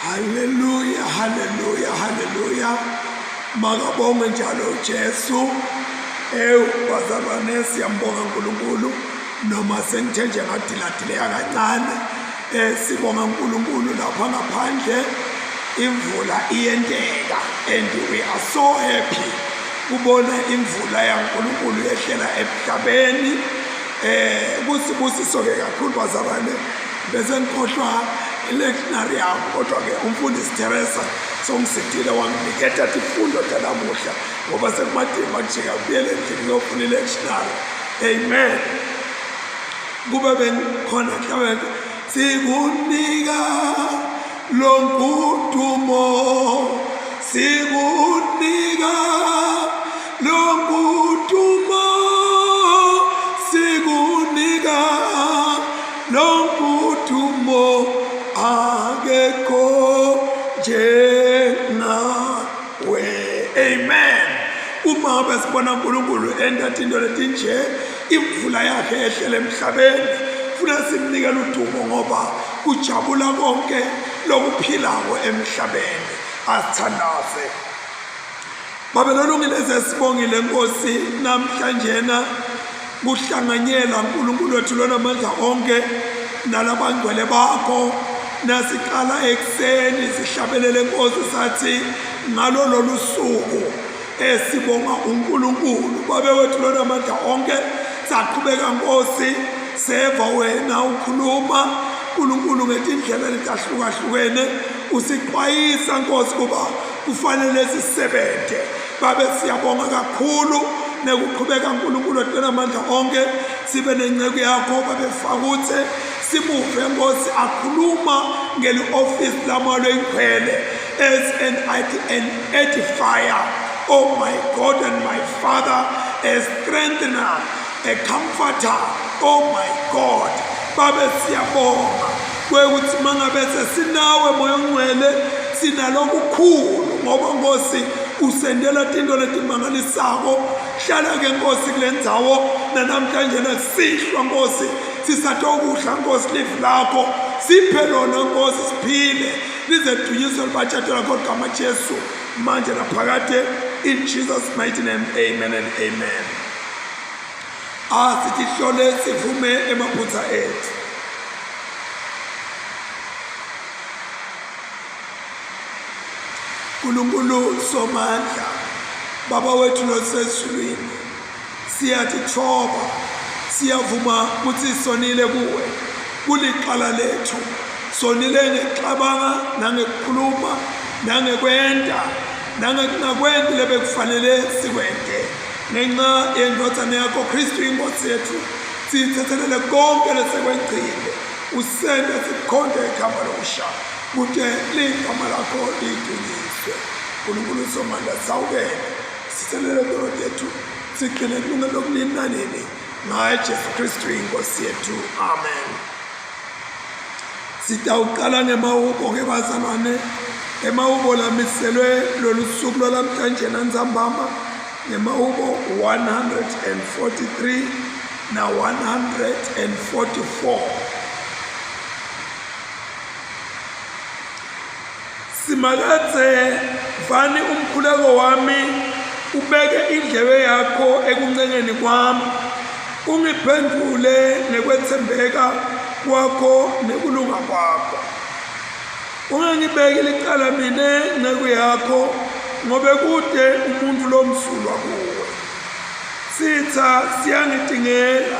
Haleluya, haleluya, haleluya. Makabongwe njalo uJesu. Ewu bazalwane siyambonga uNkulunkulu noma sengithe nje ngadiladileka kancane. Eh sibonga uNkulunkulu lapha ngaphandle imvula iyenteka and we are so happy kubona imvula yaNkulunkulu yehlela emhlabeni. Eh kusibusiso ke kakhulu bazalwane bese ngikhohlwa ilectionary yami kodwa-ke umfundisi Teresa songisidile wanginiketa tifundo tanamuhla ngoba sekumadima kujika kubuyele endlini ngiyofuna ilectionary. Amen. Kube bengikhona mhlawumbe sikunika lonkudumo sikunika lonkudumo sikunika lonkudumo akekho njengawe. Amen. Uma ngabe sibona uNkulunkulu enta into letinje, imvula yakhe ehlele emhlabeni, funa simnikele udumo ngoba kujabula konke lokuphilako emhlabeni. Asithandaze. Babe lolungile sesibongile Nkosi namhlanjena kuhlanganyela uNkulunkulu wethu lonamandla onke nalabangcwele bakho nasiqala ekuseni sihlabelele Nkosi sathi ngalo lolu suku esibonga uNkulunkulu babe wethu lonamandla onke saqhubeka Nkosi seva wena ukhuluma uNkulunkulu ngetindlela letahlukahlukene usixwayisa Nkosi kuba kufanele sisebenze. Babe siyabonga kakhulu nekuqhubeka uNkulunkulu wethu amandla onke sibe nenceku yakho babe Fakuthe simuve Nkosi akhuluma ngeli office lamalo ingcwele as an, an edifier. Oh my God and my Father, a strengthener, a comforter. Oh my God, babe siyabonga kwekuthi mangabe sesinawe moya ongcwele sinalokukhulu ngoba Nkosi usendela tinto letimangalisako. Hlala ke Nkosi kule ndzawo nanamhlanje nakusihlwa Nkosi sisatokudla Nkosi livi lakho siphe lona Nkosi siphile lize dunyiswe libatshatwe lakho ligama Jesu manje naphakade in Jesus mighty name, amen and amen. Asitihlole sivume emaphutha ethu. Nkulunkulu Somandla, Baba wethu losezulwini, siyatithoba, siyavuma ukuthi sonile kuwe, kuliqala lethu. Sonile ngekuxabanga nangekukhuluma nangekwenta nangekungakwenti lebekufanele sikwente. Ngenxa yendvodzana yakho Kristu iNkosi yethu, sithethelele konke lesekwengcile, usente sikhonte igama lokusha kute ligama lakho lidunyiswe. Nkulunkulu Somandla, sawukele sithelele tono tethu, sigcine kulungelo lokunini nanini ngaye Jesu Kristu iNkosi yethu. Amen. Sitawuqala ngemahubo ke bazalwane, emahubo lamiselwe lolu suku lwalamhlanje nantsambama ngemahubo 143 na 144. Simakadze, vani umkhuleko wami, ubeke indlebe yakho ekuncengeni kwami, ungiphendvule ngekwetsembeka kwakho nekulunga kwakho. Ungangibeki licala mine nceku yakho, ngobe kute umuntfu lomsulwa kuwe. Sitsa siyangitingela,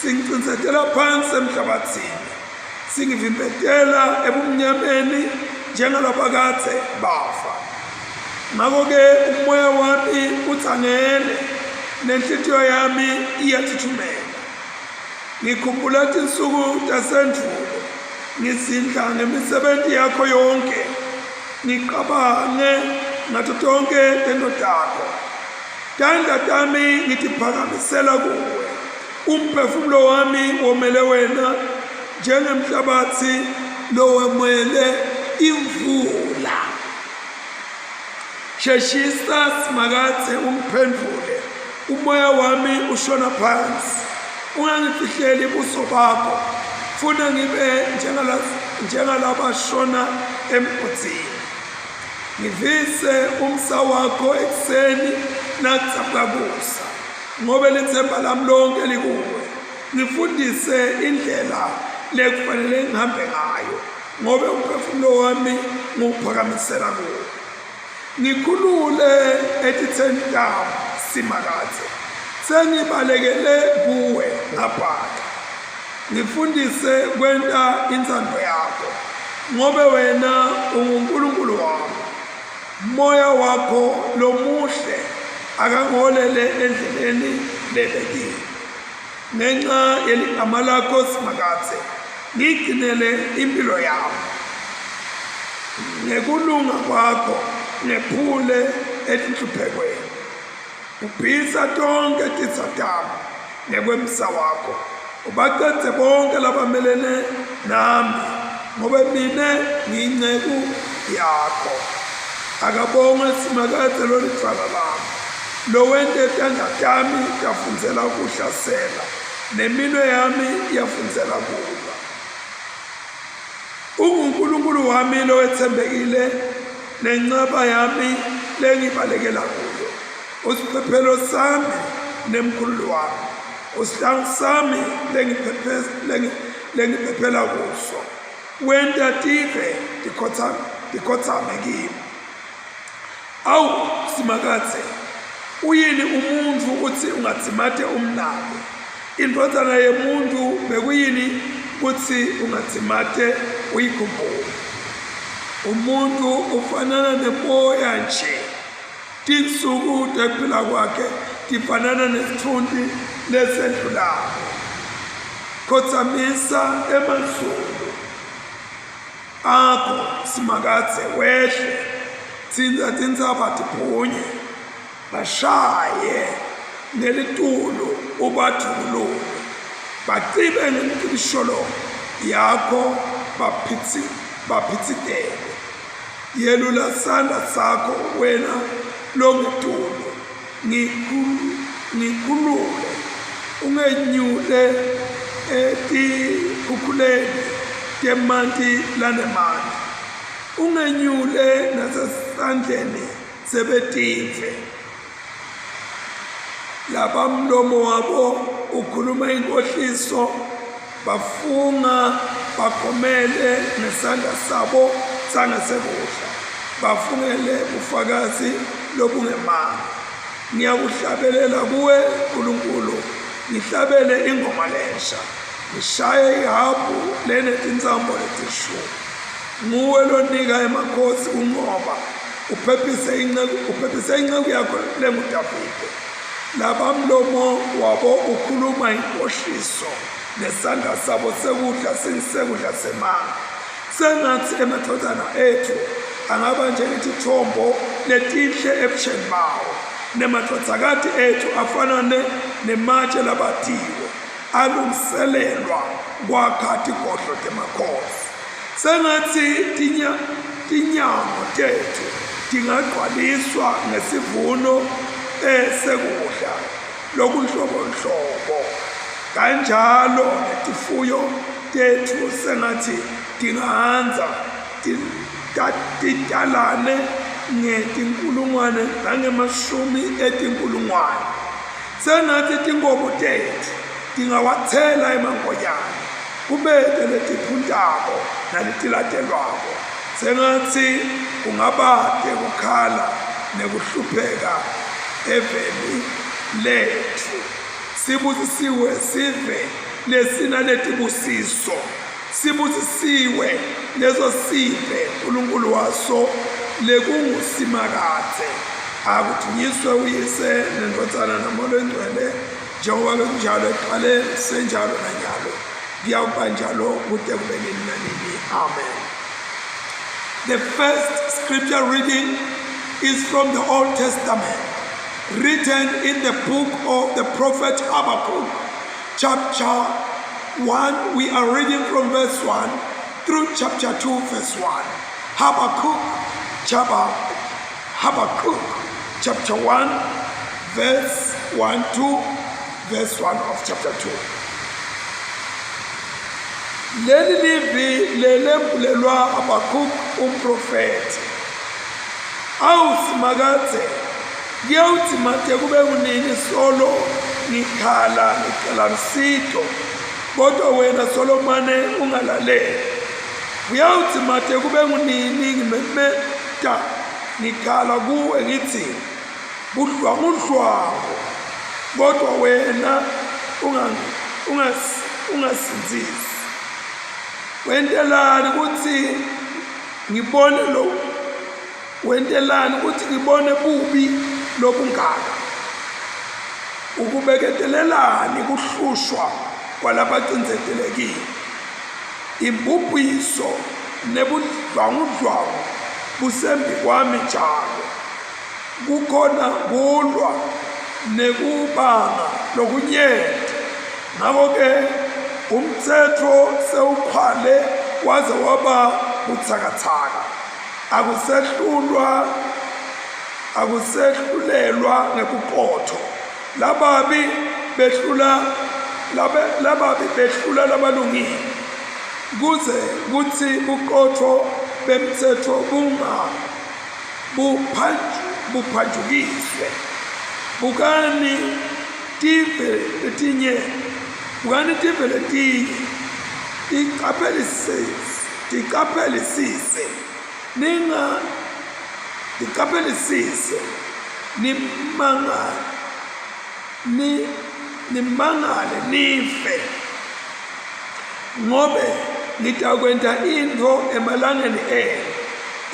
singicindzetela phansi emhlabatsini. Singivimbetela ebumnyameni njengalabakadze bafa. Ngakho-ke umoya wami utsangele, nenhlitiyo yami iyathuthumela. Ngikhumbula tinsuku tasendvulo, ngizindla ngemisebenti yakho yonke, ngicabange ngato tonkhe tento takho. Tandla tami ngitiphakamisela kuwe. Umphefumulo wami womele wena njengemhlabathi lowemele imvula. Sheshisa Simakadze ungiphendvule, umoya wami ushona phansi. Ungangifihleli buso bakho. Funa ngibe njengalabashona emgodzini. Ngivise umsa wakho ekuseni nakudzabuka kusa, ngobe litsemba lami lonke likuwe. Ngifundise indlela lekufanele ngihambe ngayo, ngobe umphefumulo wami ngiwuphakamisela kuwe. Ngikhulule etitheni tami, Simakadze, sengibalekele kuwe ngabhaka. Ngifundise kwenta intsandvo yakho, ngobe wena unguNkulunkulu wami. Moya wakho lomuhle akangiholele endleleni lebekiwe. Ngenxa yeligama lakho Simakadze, ngigcinele impilo yami. Ngekulunga kwakho ngephule etinhluphekweni. Ubhisa tonkhe titsa tami ngekwemsa wakho. Ubacedze bonke labamelene nami, ngobe mine ngiyinceku yakho. Akabongwe Simakadze lolidvwala lami, lowente tandla tami tafundzela kuhlasela, neminwe yami yafundzela kulwa. UnguNkulunkulu wami lowetsembekile nencaba yami lengibalekela kuyo. Usiphephelo sami nemkhululi wami, usihlangu sami lengiphephela kuso. Wenta tive tikhotsame kimi. Awu Simakadze, uyini umuntfu kutsi ungadzimate umnake? Indvodzana yemuntfu bekuyini kutsi ungadzimate uyikhumbule? Umuntfu ufanana nemoya nje, tinsuku tekuphila kwakhe tifanana nesitfunti lesendlulako. Khotsamisa emazulu akho Simakadze, wehle, tsintsa tintsaba tiphunye, bashaye ngelitulu ubathulule, bacibe ngemicibisholo yakho baphitsitele. Yelula sandla sakho wena longetulu, ngikhulule, ungenyule etikhukhuleni temanti lanemandla, ungenyule nasesandleni sebetive. Labamlomo wabo ukhuluma inkohliso, bafunga bagomele ngesandla sabo sangasekudla, bafungele bufakazi lobungemanga. Ngiyakuhlabelela kuwe Nkulunkulu, ngihlabele ingoma lensha, ngishaye ihabhu lenetintsambo letishumi. Nguwe lonika emakhosi kunqoba, uphephise inceku uphephise inceku yakho lenguDavide. Labamlomo wabo ukhuluma inkohliso, nesandla sabo sekudla singisekudla semanga. Sengathi emadvodzana etfu angaba njengetitfombo letinhle ebusheni bawo, nemadvodzakati etfu afanane nematshe labatiwe, alungiselelwa kwakha tigodlo temakhosi. Sengathi tinyango tetfu tingagcwaliswa ngesivuno esekudla lokunhlobonhlobo, kanjalo netifuyo tetfu sengathi tingahandza titalane ngetinkulungwane nangemashumi etinkulungwane. Sengathi tinkhomo tetfu tingawatsela emankonyane, kubete letiphuntako naletilatelwako. Sengatsi kungabate kukhala nekuhlupheka eveni letfu. Sibusisiwe sive lesinaletibusiso. Sibusisiwe leso sive Nkulunkulu waso lekunguSimakadze. Akudvunyiswe uYise neNdvodzana naMoya Longcwele njengoba bekunjalo ekuqaleni senjalo nanyalo kuyawuba njalo kude kube nini nanini. Amen. The first scripture reading is from the Old Testament, written in the book of the prophet Habakkuk, chapter 1. We are reading from verse 1 through chapter 2, verse 1. Habakkuk, chapter, Habakkuk, chapter 1, verse 1 to verse 1 of chapter 2. Leli livi lelembulelwa Habakkuk umprofethi. Awu Simakadze, kuyawutsi mate kube kunini solo ngikhala ngicela lusito, kodwa wena solo mane ungalaleli. Kuyawutsi mate kube ngunini ngimemeta ngikhala kuwe ngitsi budlwangudlwangu, kodwa wena ungasindzisi. Wentelani kutsi ngibone lo wentelani kutsi ngibone bubi lobungaka? Ukubeketelelani kuhlushwa kwalabacindzetelekile? Imbubhiso nebudlwangudlwangu busembi kwami njalo. Kukhona kulwa nekubanga lokunyenti. Ngako-ke umtsetfo sewukhwale waze waba butsakatsaka. Akusehlulwa akusehlulelwa ngebuqotho. Lababi behlula lababi behlula labalungile kuze kutsi buqotho bemtsetfo bunga buphanjukiswe. Bukani tive letinye, bukani tive letinye tiqaphelisise, tiqaphelisise ninga tiqaphelisise nimangale ni nimangale nife ngobe ngitakwenta intfo emalangeni enu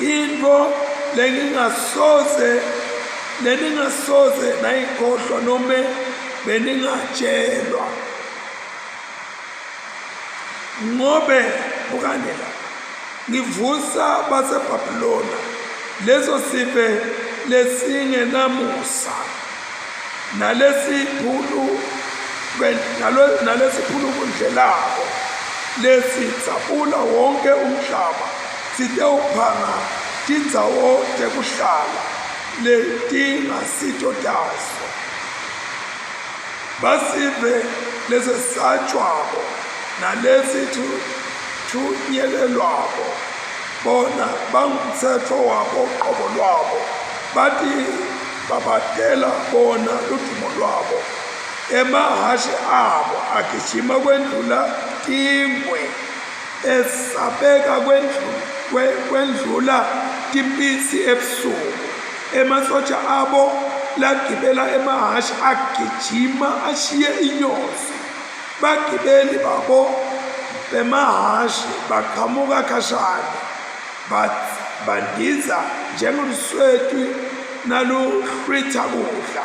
intfo lengingasoze leningasoze nayikhohlwa nome beningatshelwa ngobe bukani la ngivusa baseBhabhilona leso sive lesingenamusa nalesiphulu nalesiphulukundlelako lesidzabula wonke umhlaba sitewuphanga tindzawo tekuhlala letingasito taso basive lesesatshwako nalesithunyelelwako bona bangumtsetfo wabo qobo lwabo bathi babatela bona ludumo lwabo emahhashi abo agijima kwendlula tingwe esabeka kwendlula timpisi ebusuku emasotsha abo lagibela emahhashi agijima ashiye inyosi bagibeli babo bemahhashi baqhamuka khashane bandiza njengolusweti naluhlwitha kudla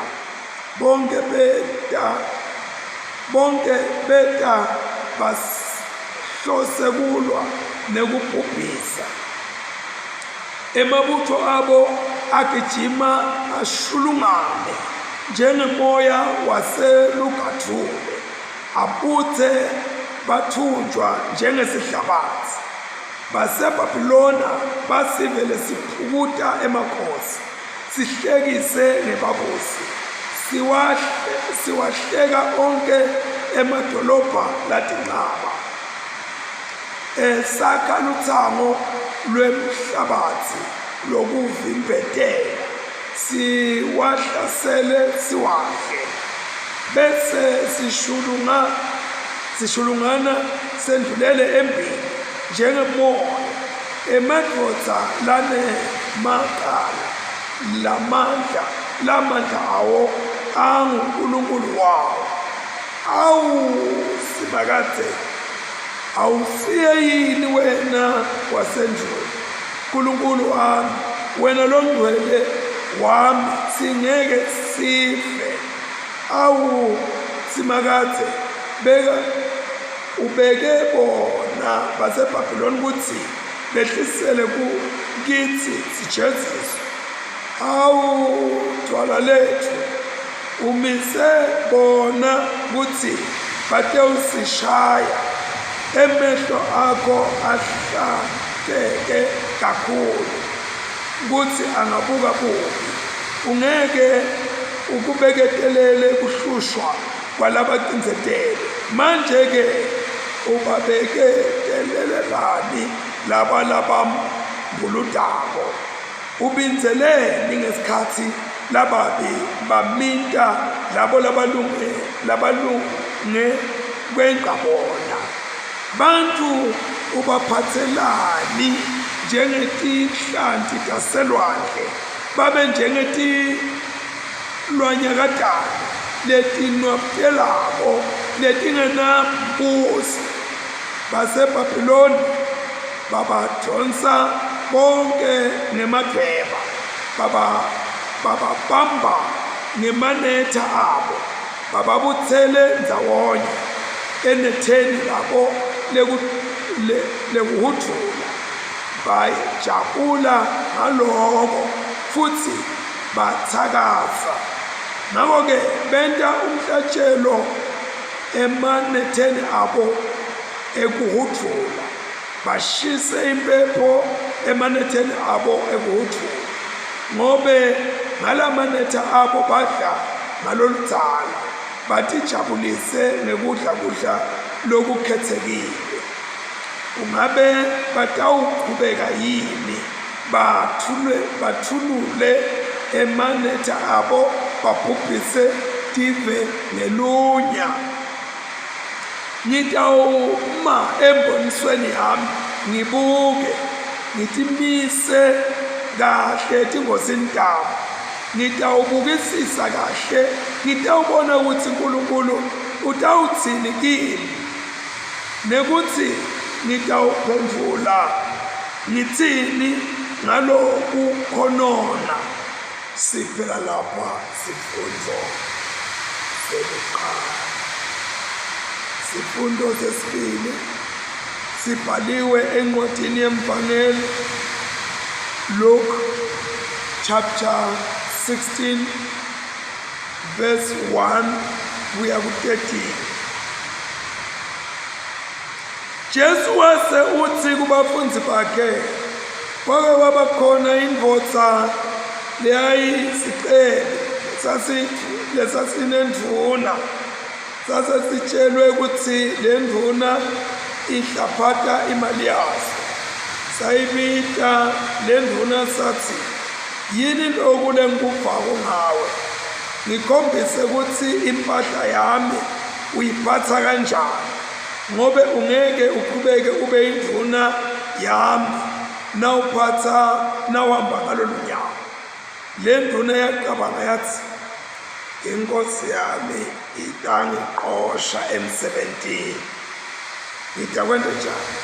bonke beta bonke beta bahlose kulwa nekubhubhisa emabutho abo agijima ashulungane njengemoya waselugadvule abuthe bathunjwa njengesihlabathi baseBhabhilona basivele siphukuta emakhosi sihlekise ngebabusi siwahleka onke emadolobha latinqaba esakha lutsango lwemhlabatsi lokuvimbetela siwahlasele siwadle bese sishulunga sishulungana sendlulele embili njengemoya emadvodza lanemacala lamandla lamandla awo anguNkulunkulu wawo awu Simakadze awusiye yini wena wasendlini Nkulunkulu wami wena longcwele wami singeke sife awu Simakadze beka ubeke bona baseBhabhiloni kutsi behlisele kitsi sijeziswe awu dvwala letfu umise bona kutsi batewusishaya emehlo akho ahlanteke kakhulu kutsi angabuka bubi ungeke ukubeketelele kuhlushwa kwalabacindzetele manje-ke ubabekete Ubabeketelelelani laba labambuludako? Ubindzeleni ngesikhatsi lababi baminta labo labalunge labalunge kwengca bona? Bantfu ubaphatselani njengetinhlanti taselwandle, babe njengetilwanyakatana letinwabtelako letingenambusi? BaseBhabhiloni babadvonsa bonke ngemadvweba, bababamba ngemanetha abo, bababutsele ndzawonye enetheni labo lekuhudvula. Bajabula ngaloko futsi batsakasa. Ngako-ke benta umhlatjelo emanetheni abo ekuhudvula, bashise impepho emanetheni abo ekuhudvula, ngobe ngalamanetha abo badla ngaloludzala, batijabulise ngekudla kudla lokukhetsekile. Kungabe batawuchubeka yini batfulule emanetha abo babhubhise tive ngelunya? Ngitawuma embonisweni yami ngibuke, ngitimise kahle etingozini tami. Ngitawubukisisa kahle, ngitawubona kutsi Nkulunkulu utawutsini kimi, nekutsi ngitawuphendvula ngitsini ngalokukhonona. Siphela lapha sifundo sekuqala. Sifundo sesibili sibhaliwe encwadini yemvangeli Luke chapter 16 verse 1 kuya ku-13. Jesu wase utsi kubafundzi bakhe, Kwake kwaba khona indvodza leyayisicebi lesasinendvuna. Sase sitshelwe kutsi le ndvuna ihlaphata imali yaso. Sayibita le ndvuna satsi, Yini loku lengikuvako ngawe? Ngikhombise kutsi impahla yami uyiphatsa kanjani, ngobe ungeke uqhubeke ube indvuna yami nawuphatsa nawuhamba ngalolu nyawo. Le ndvuna yacabanga yatsi, Inkosi yami itangiqosha emsebentini. Ngitakwenta njani?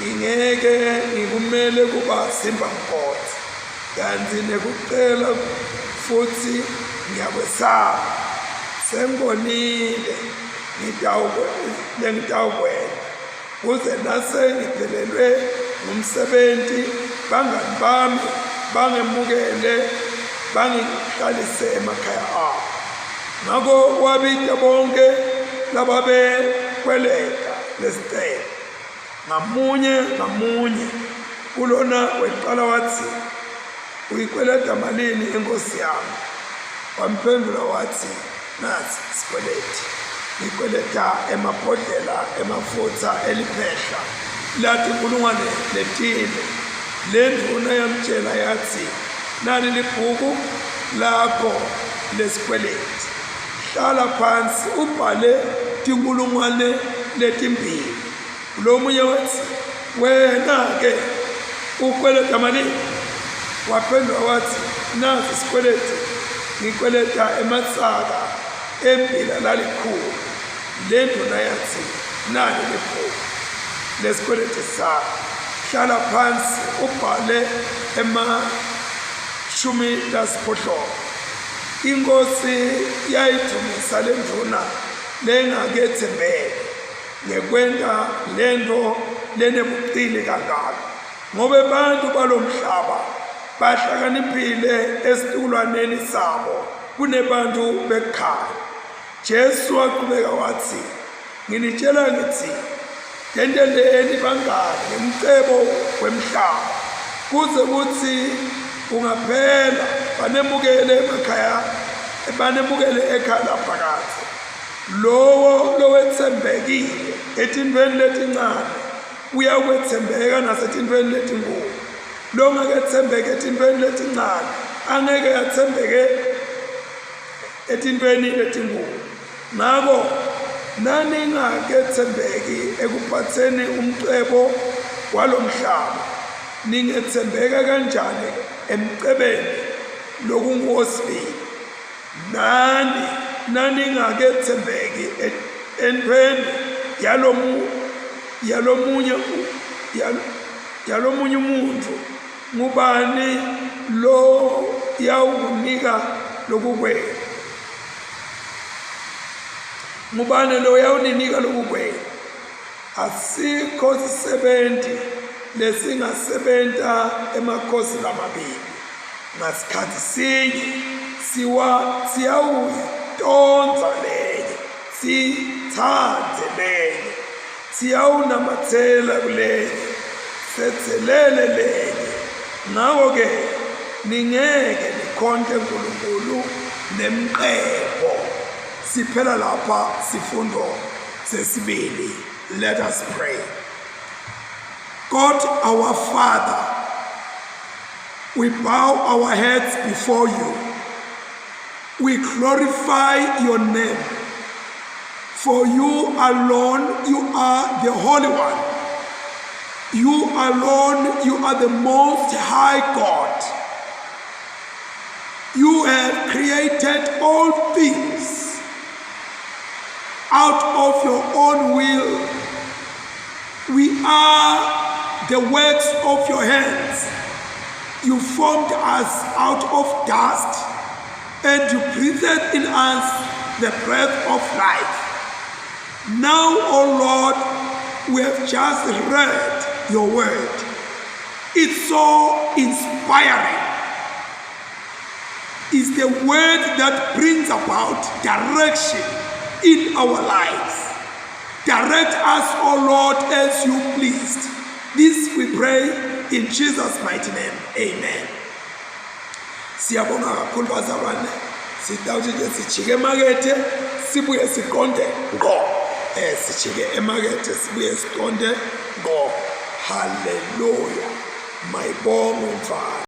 Ngingeke ngikumele kuba simbamgodzi. Kantsi nekucela futsi ngiyakwesaba. Sengibonile lengitawukwenta kuze nase ngiphelelwe ngumsebenti bangani bami bangemukele bangihlalise emakhaya abo. Ngako wabita bonke lababekweleta lesicelo. Ngamunye ngamunye kulona weqala wathi, Uyikweleda malini inkosi yami? Wamphendula wathi, Nasi isikweleti. Ngikweleta emabhodlela emafutsa eliphehla latinkulungwane letine. Le ndvuna yamtjela yathi, Nali libhuku lakho lesikweleti. Hlala phansi ubhale tinkulungwane letimbili. Lomunye wathi, Wena-ke ukweleta malini? Waphendula wathi, Nasi isikweleti, ngikweleta emasaka embila lalikhulu. Le nduna yathi, Nali libhuku lesikweleti sakho, hlala phansi ubhale emashumi lasiphohlongo. Inkosi yayidvumisa le ndvuna lengaketsembeki ngekwenta lento lenebucili kangaka, ngobe bantfu balomhlaba bahlakaniphile esitukulwaneni sabo kunebantfu bekukhaya. Jesu wachubeka watsi, Nginitjela ngitsi, tenteleni bangani ngemcebo wemhlaba, kuze kutsi ungaphela banemukele emakhaya, banemukele ekhaya laphakadze. Lowo lowetsembekile etintfweni letincane uyakwetsembeka nasetintfweni letinkulu. Longaketsembeki etintfweni letincane angeke atsembeke etintfweni letinkulu. Ngako naningaketsembeki ekuphatseni umcebo walomhlaba, ningetsembeka kanjani emcebeni lokunguwosibili? Nani naningaketsembeki entfweni yalomu yalomunye yalomunye umuntfu, ngubani lo yawukunika lokukwenu? Ngubani lo yawuninika lokukwenu? Asikho sisebenti lesingasebenta emakhosi lamabili ngasikhathi sinye, siwa siyawuyitondza lenye sitsandze lenye, siyawunamatsela kulenye sedzelele lenye. Ngako-ke ningeke nikhonte Nkulunkulu nemqebo. Siphela lapha sifundo sesibili. Let us pray. God our Father, we bow our heads before you. We glorify your name. For you alone, you are the Holy One. You alone, you are the Most High God. You have created all things out of your own will. We are the works of your hands. You formed us out of dust and you breathed in us the breath of life. Now, O Lord, we have just read your word. It's so inspiring. It's the word that brings about direction in our lives. Direct us, O Lord, as you pleased. This we pray in Jesus' mighty name. Amen. Siyabonga kakhulu bazalwane. Sitawuthi nje sijike emakethe sibuye siqonde ngqo. Eh sijike emakethe sibuye siqonde ngqo. Hallelujah. Mayibongwe mfana.